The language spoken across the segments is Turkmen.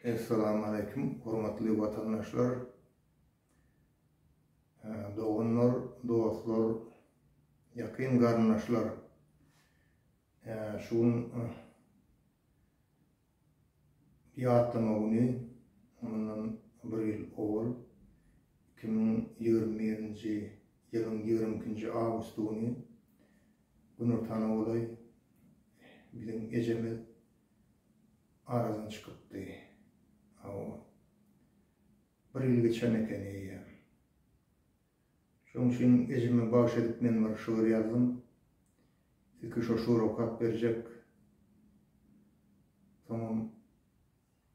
Essalamu aleýkum hormatly watandaşlar, doganlar, dostlar, ýakyn garyndaşlar. Şu gün ýatlama güni, mundan bir ýyl owal, 2021-nji ýylyň 22-nji awgusty güni günortana golaý biziň ejemiz aradan çykypdy. Hawa. Bir ýyl geçen eken eýýäm. Şonuň üçin ejeme bagyş edip men bir şygyr ýazdym. Ilki şo şygry okap berjek. Soňam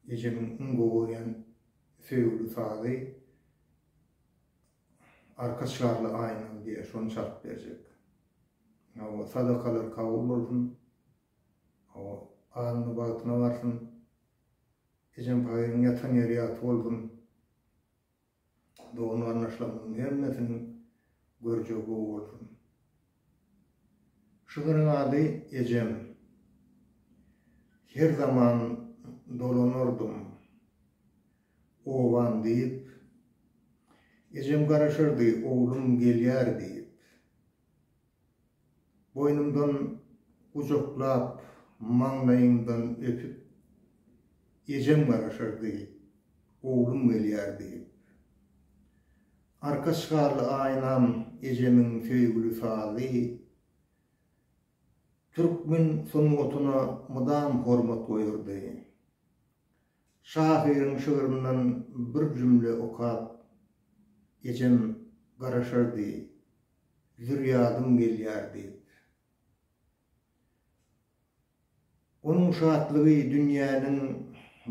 ejemiň iň gowy görýän söýgüli sazy Arkaç garly aýnam diýýär, şony çalyp berjek. Hawa, sadakalar kabul bolsun. Hawa, alny bagtyna barsyn. Ejem pahyryň ýatan ýeri ýagty bolsun. Dogan-garyndaşlarymyzyň hemmesiniň görjegi gowy bolsun. Şygryň ady Ejem. Her zaman dolanardym obam diýip, Ejem garaşardy oglum gelýär diýip. Boýnumdan gujaklap, maňlaýymdan öpüp, Ejem garaşardy, oglum gelýär diýip. Arkaç garly aýnam ejemiň söýgüli sazy, Türkmen sungatyna mydam hormat goýardy. Şahyryň şygryndan bir jümle okap, ejem garaşardy, Zürýadym gelýär diýip. Onuň şatlygy dünýäniň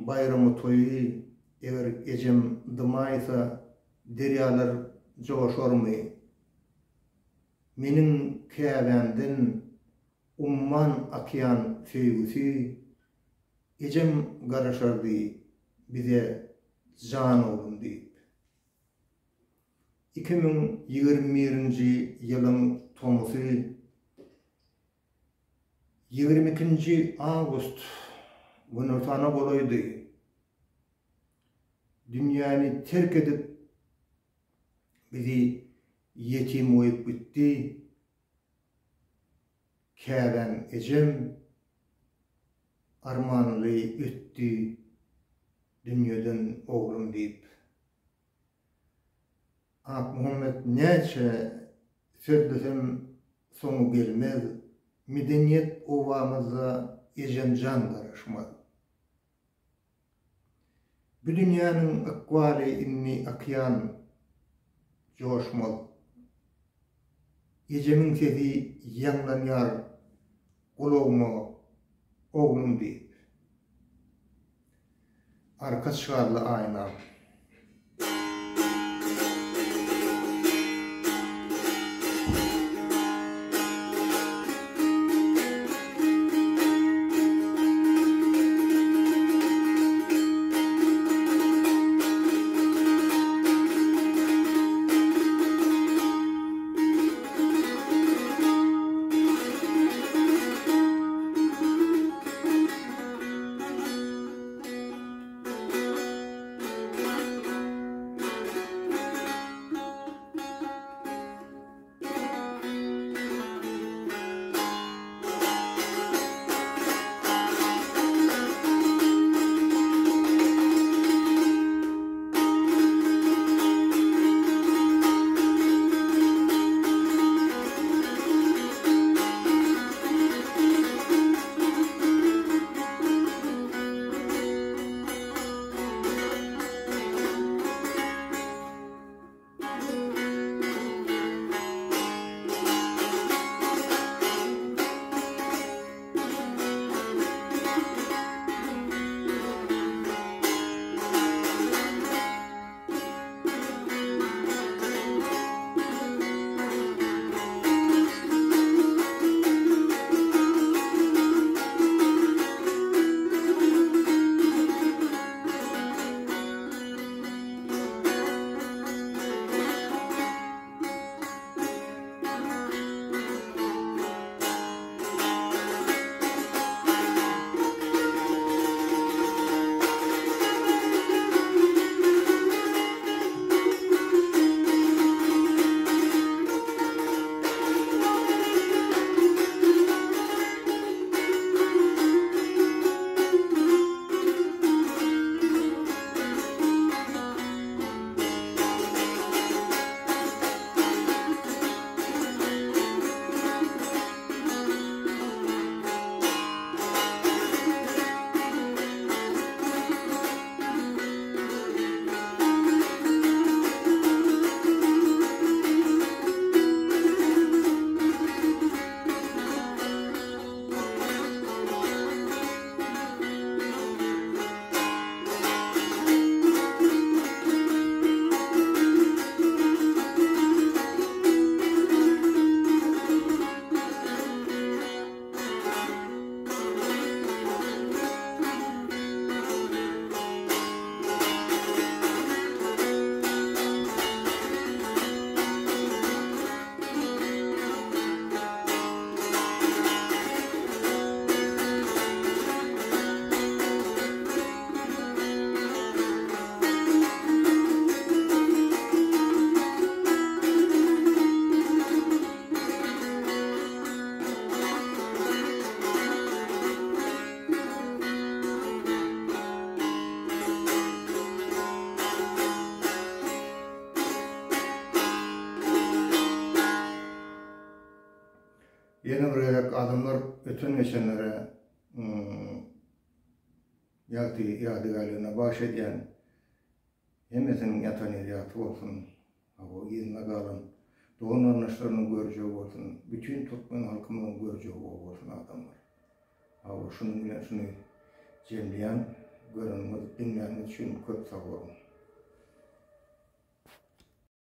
baýramy-toýy, eger ejem dymaýsa, derýalar joşarmy? Meniň käbämden umman akýan söýgüsi, ejem garaşardy bize jan oglum diýip. 2021-nji ýylyň tomusy 22-nji awgust günortana golaýdy. Dünýäni terk edip, bizi ýetim goýup gitdi. Käbäm ejem armanly ötdi dünýeden oglum diýip. Akmuhammet näçe sözlesem soňy gelmez, medeniýet obamyzda ejem jan garaşmaz. Bu dünýäniň ykbaly indi okean joşmaz. Ejemiň sesi ýaňlanýar gulagyma oglum diýip. Arkaç garly aýna. Ýene bir gezek adamlar öten geçenlere ýagty ýadygärligine bagyş edýän. Hemmesiniň ýatan ýeri ýagty bolsun. Hawa, yzynda galan dogan-garyndaşlarynyň görjegi bolsun. Bütin türkmen halkymyzyň görjegi gowy bolsun adamlar. Hawa, şunuň bilen şuny jemleýän. Göreniňiz, diňläniňiz üçin köp sag boluň.